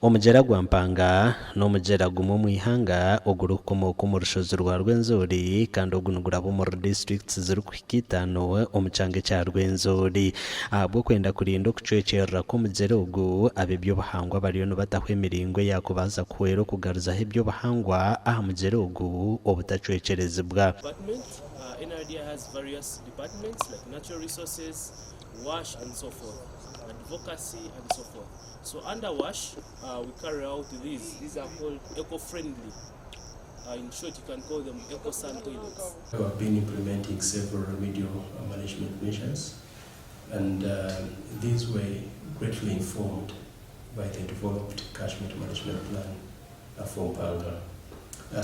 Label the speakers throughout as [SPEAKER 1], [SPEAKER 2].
[SPEAKER 1] Omugyera gwa Mpanga n'omugyera gumwe omu ihanga ogurikukomooka omu rushozi rwa Rwenzori kandi ogu niguraba omuri disiturikiti zirikuhika itaano omu kyanga ekya Rwenzori. Ahabw'okwenda kurinda okucwekyerera kw'omugyera ogu, ab'eby'obuhangwa bariyo nibataho emiringo eyaakubaasa kuhwera okugaruzaho eby'obuhangwa aha mugyera ogu obutacwekyerezibwa.
[SPEAKER 2] Department, NRDI has various departments like natural resources, wash and so forth, advocacy and so forth. So under wash, we carry out these, these are called eco-friendly, in short you can call them eco-san toilets.
[SPEAKER 3] We have been implementing several remedial management measures and these were greatly informed by the developed catchment management plan for Mpanga.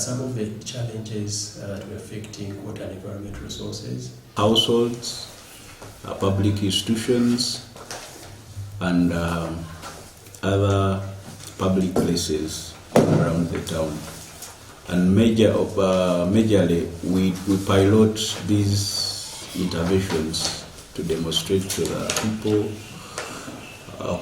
[SPEAKER 3] Some of the challenges that were affecting water and environment resources.
[SPEAKER 4] Households, public institutions and other public places around the town. And major of, majorly we, we pilot these interventions to demonstrate to the people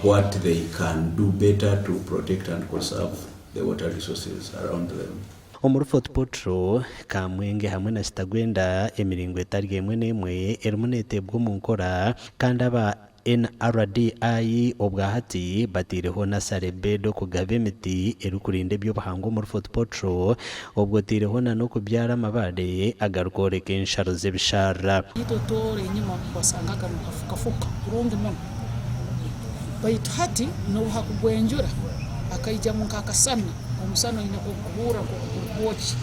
[SPEAKER 4] what they can do better to protect and conserve the water resources around them.
[SPEAKER 1] Omuri Fort Portal, Kamwenge hamwe na Kitagwenda emiringo etari emwe n'emwe erimu neteebwa omu nkora kandi aba NRDI obwahati bateireho nursery bed okugaba emiti erikurinda eby'obuhangwa omuri Fort Portal obwo oteireho na n'okubyara amabaare agarikworeka ensharo z'ebisharara.
[SPEAKER 5] Itwe tooro enyima wasangaga nihafukafuka kurungi muno, baitu hati n'obu hakugwa enjura hakaijamu nk'akasana, omusana oine kuguhurra nk'oku gurukwokya.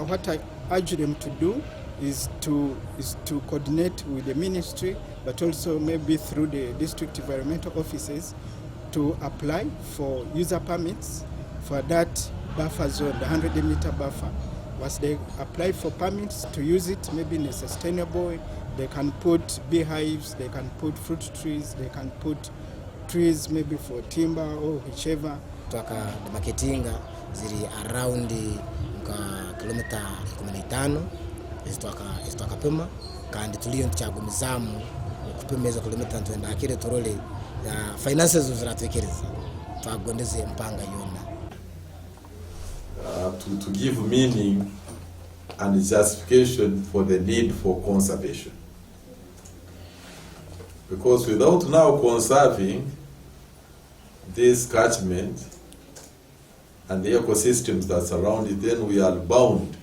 [SPEAKER 6] What I urge them to do is to, is to coordinate with the ministry but also maybe through the district environmental offices to apply for user permits for that buffer zone, the 100 meter buffer. Once they apply for permits to use it maybe in a sustainable way, they can put beehives, they can put fruit trees, they can put trees maybe for timber or whichever.
[SPEAKER 7] Twakademarketinga ziri around nka kilomita 15 ezitwakapima kandi turiyo nitukyagumizaamu okupima ezo kilomita nitwenda hakire turole finances obu ziratwikiriza twakugondeze empanga yoona.
[SPEAKER 8] To give meaning and justification for the need for conservation. Because without now conserving this catchment and the ecosystems that surround it, then we are bound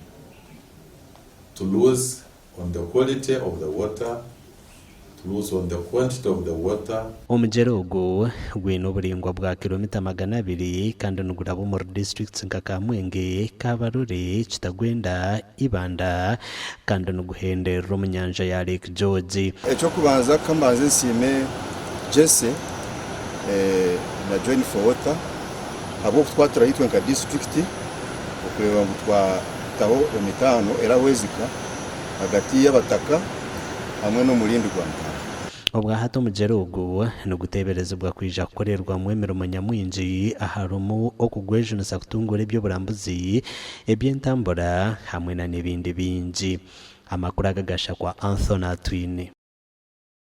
[SPEAKER 8] to lose on the quality of the water, to lose on the quantity of the water.
[SPEAKER 1] Omugyera ogu gwine oburaingwa bwa kilomita 200 kandi niguraba omuri disiturikiti nka Kamwenge, Kabarole, Kitagwenda, Ibanda kandi niguhenderera omu nyanja ya Lake George.
[SPEAKER 9] Eky'okubanza kambanze nsiime Jesse na Join for Water ahabw'okutwatura itwe nka disiturikiti okureeba ngu twataho emitaano erahwezika hagati y'abataka hamwe n'omurindi gwa Mpanga.
[SPEAKER 1] Obwahati omugyera ogu niguteeberezibwa kwija kukorerwamu emirimo nyamwingi aharimu okugwejunisa kutunguura eby'oburambuzi, eby'entambura hamwe na n'ebindi bingi. Amakuru aga gashakwa Anthony Atwine.